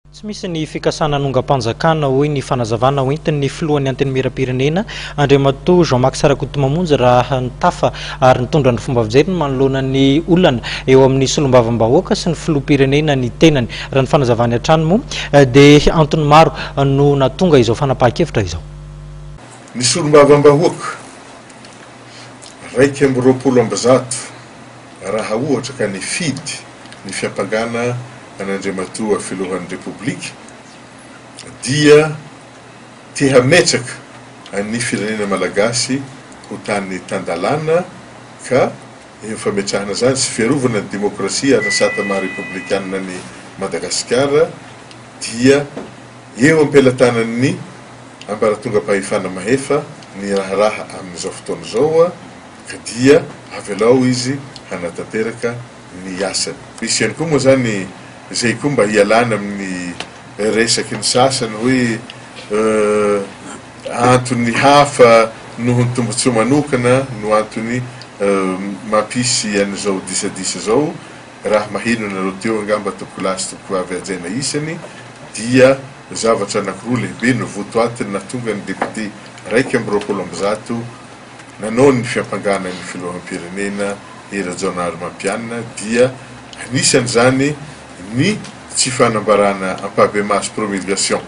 Tsy misy ny fikasana hanongam-panjakana, hoy ny fanazavana hoentin'ny filohan'ny Antenimierampirenena, Andriamatoa Jean Max Rakotomamonjy raha nitafa ary nitondra ny fomba fijeriny manoloana ny olana eo amin'ny solombavambahoaka sy ny filoham-pirenena ny tenany. Raha ny fanazavany hatrany moa dia antony maro no nahatonga izao fanapahan-kevitra izao. Ny solombavambahoaka 121 raha ohatra ka nifidy ny fiampangana an'Andriamatoa Filohan'ny Repoblika dia te hametraka an'ny firenena Malagasy ho tany tan-dalàna ka eo fametrahana izany sy fiarovana ny demokrasia ary ny sata maha repoblikanina an'i Madagasikara dia eo am-pelatanan'ny ambaratongam-pahefana mahefa ny raharaha amin'izao fotoana izao ka dia avelao izy hanatanteraka ny asany. Misy ihany koa moa izany izay koa mba hialana amin'ny resaky ny sasany hoe antony hafa noho ny tombotsoa manokana no antony mampisy an'izao disadisa izao, raha maheno anareo teo angamba tompokolahy sy tompokovavy hajaina isany dia zavatra anakiroa lehibe no votoatiny nahatonga ny député 121 nanao ny fiampangana ny filoham-pirenena Hery Rajaonarimampianina dia anisan'izany ny tsy fanambarana ampahibemaso, promulgation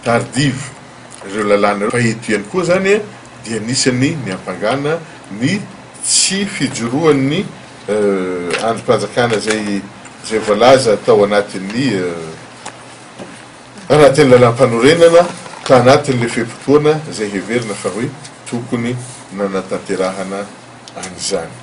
tardive, ireo lalàna ireo, fa eto ihany koa izany dia anisan'ny niampangana ny tsy fijoroan'ny andrim-panjakana izay izay voalaza tao anatin'ny anatin'ny lalàmpanorenana ka anatin'ilay fe-potoana izay heverina fa hoe tokony nanatanterahana an'izany.